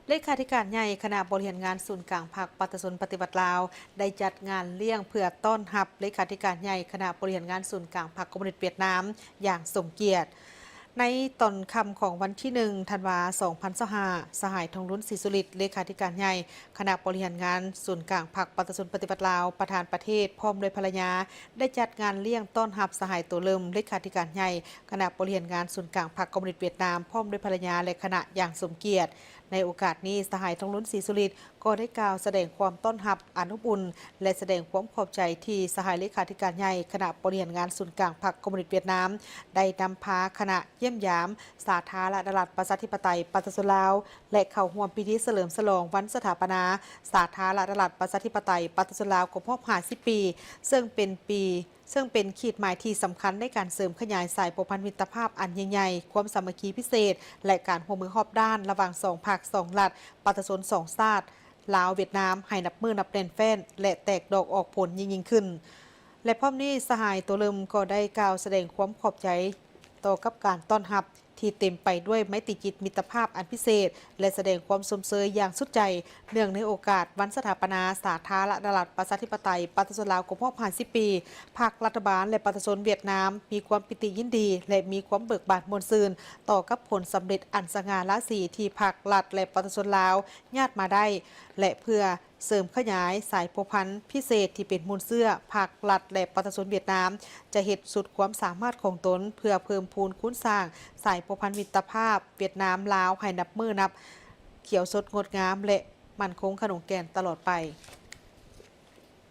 ເລຂາທິການໃຫຍ່ຄະນະບໍລິຫານງານສູນກາງພັກປະຊາຊົນປະຕິວັດລາວ ໄດ້ຈັດງານລ້ຽງເພື່ອຕ້ອນຮັບເລຂາທິການໃຫຍ່ຄະນະບໍລິຫານງານສູນກາງພັກຄອມມູນິດຫວຽດນາມຢ່າງສົມກຽດ. ໃນຕອນຄ່ຳຂອງວັນທີໜຶ່ງ ທັນວາ ສອງພັນຊາວຫ້າ ສະຫາຍ ທອງລຸນ ສີສຸລິດ ເລຂາທິການໃຫຍ່ຄະນະບໍລິຫານງານສູນກາງພັກປະຊາຊົນປະຕິວັດລາວ ປະທານປະເທດ ພ້ອມດ້ວຍພັນລະຍາ ໄດ້ຈັດງານລ້ຽງຕ້ອນຮັບສະຫາຍ ໂຕເລີມ ເລຂາທິການໃຫຍ່ຄະນະບໍລິຫານງານສູນກາງພັກຄອມມູນິດຫວຽດນາມ ພ້ອມດ້ວຍພັນລະຍາ ແລະ ຄະນະຢ່າງສົມກຽດ. ໃນໂອກາດນີ້ ສະຫາຍ ທອງລຸນ ສີສຸລິດ ກໍໄດ້ກ່າວສະແດງຄວາມຕ້ອນຮັບອັນອົບອຸ່ນ ແລະ ສະແດງຄວາມຂອບໃຈທີ່ສະຫາຍເລຂາທິການໃຫຍ່ຄະນະບໍລິຫານງານສູນກາງພັກຄອມມູນິດຫວຽດນາມ ໄດ້ນຳພາຄະນະຢ້ຽມຢາມສາທາລະນະລັດ ປະຊາທິປະໄຕ ປະຊາຊົນລາວ ແລະ ເຂົ້າຮ່ວມພິທີສະເຫຼີມສະຫຼອງວັນສະຖາປະນາສາທາລະນະລັດ ປະຊາທິປະໄຕ ປະຊາຊົນລາວ ຄົບຮອບຫ້າສິບປີ ເຊິ່ງເປັນປີ ເຊິ່ງເປັນຂີດໝາຍທີ່ສຳຄັນໃນການເສີມຂະຫຍາຍສາຍພົວພັນມິດຕະພາບອັນຍິ່ງໃຫຍ່, ຄວາມສາມັກຄີພິເສດ ແລະ ການຮ່ວມມືຮອບດ້ານລະຫວ່າງສອງພັກສອງລັດ, ປະຊາຊົນສອງຊາດ ລາວ-ຫວຽດນາມ ໃຫ້ນັບມື້ນັບແໜ້ນແຟ້ນ ແລະ ແຕກດອກອອກຜົນຍິ່ງໆຂຶ້ນ. ແລະ ພ້ອມນີ້ ສະຫາຍ ໂຕເລີມ ກໍໄດ້ກ່າວສະແດງຄວາມຂອບໃຈຕໍ່ກັບການຕ້ອນຮັບ ທີ່ເຕັມໄປດ້ວຍໄມຕີຈິດມິດຕະພາບອັນພິເສດ ແລະ ສະແດງຄວາມຊົມເຊີຍຢ່າງສຸດໃຈ ເນື່ອງໃນໂອກາດວັນສະຖາປະນາສາທາລະນະລັດ ປະຊາທິປະໄຕ ປະຊາຊົນລາວ ຄົບຮອບຫ້າສິບປີ. ພັກລັດຖະບານ ແລະ ປະຊາຊົນຫວຽດນາມ ມີຄວາມປີຕິຍິນດີ ແລະ ມີຄວາມເບີກບານມ່ວນຊື່ນຕໍ່ກັບຜົນສຳເລັດອັນສະຫງ່າລາສີທີ່ພັກລັດ ແລະ ປະຊາຊົນລາວຍາດມາໄດ້ ແລະ ເພື່ອ ເສີມຂະຫຍາຍສາຍພົວພັນພິເສດທີ່ເປັນມູນເຊື້ອ, ພັກລັດ ແລະ ປະຊາຊົນຫວຽດນາມ ຈະເຮັດສຸດຄວາມສາມາດຂອງຕົນ ເພື່ອເພີ່ມພູນຄູນສ້າງສາຍພົວພັນມິດຕະພາບຫວຽດນາມ-ລາວ ໃຫ້ນັບມື້ນັບຂຽວສົດງົດງາມ ແລະ ໝັ້ນຄົງຂະໜົງແກ່ນຕະຫຼອດໄປ.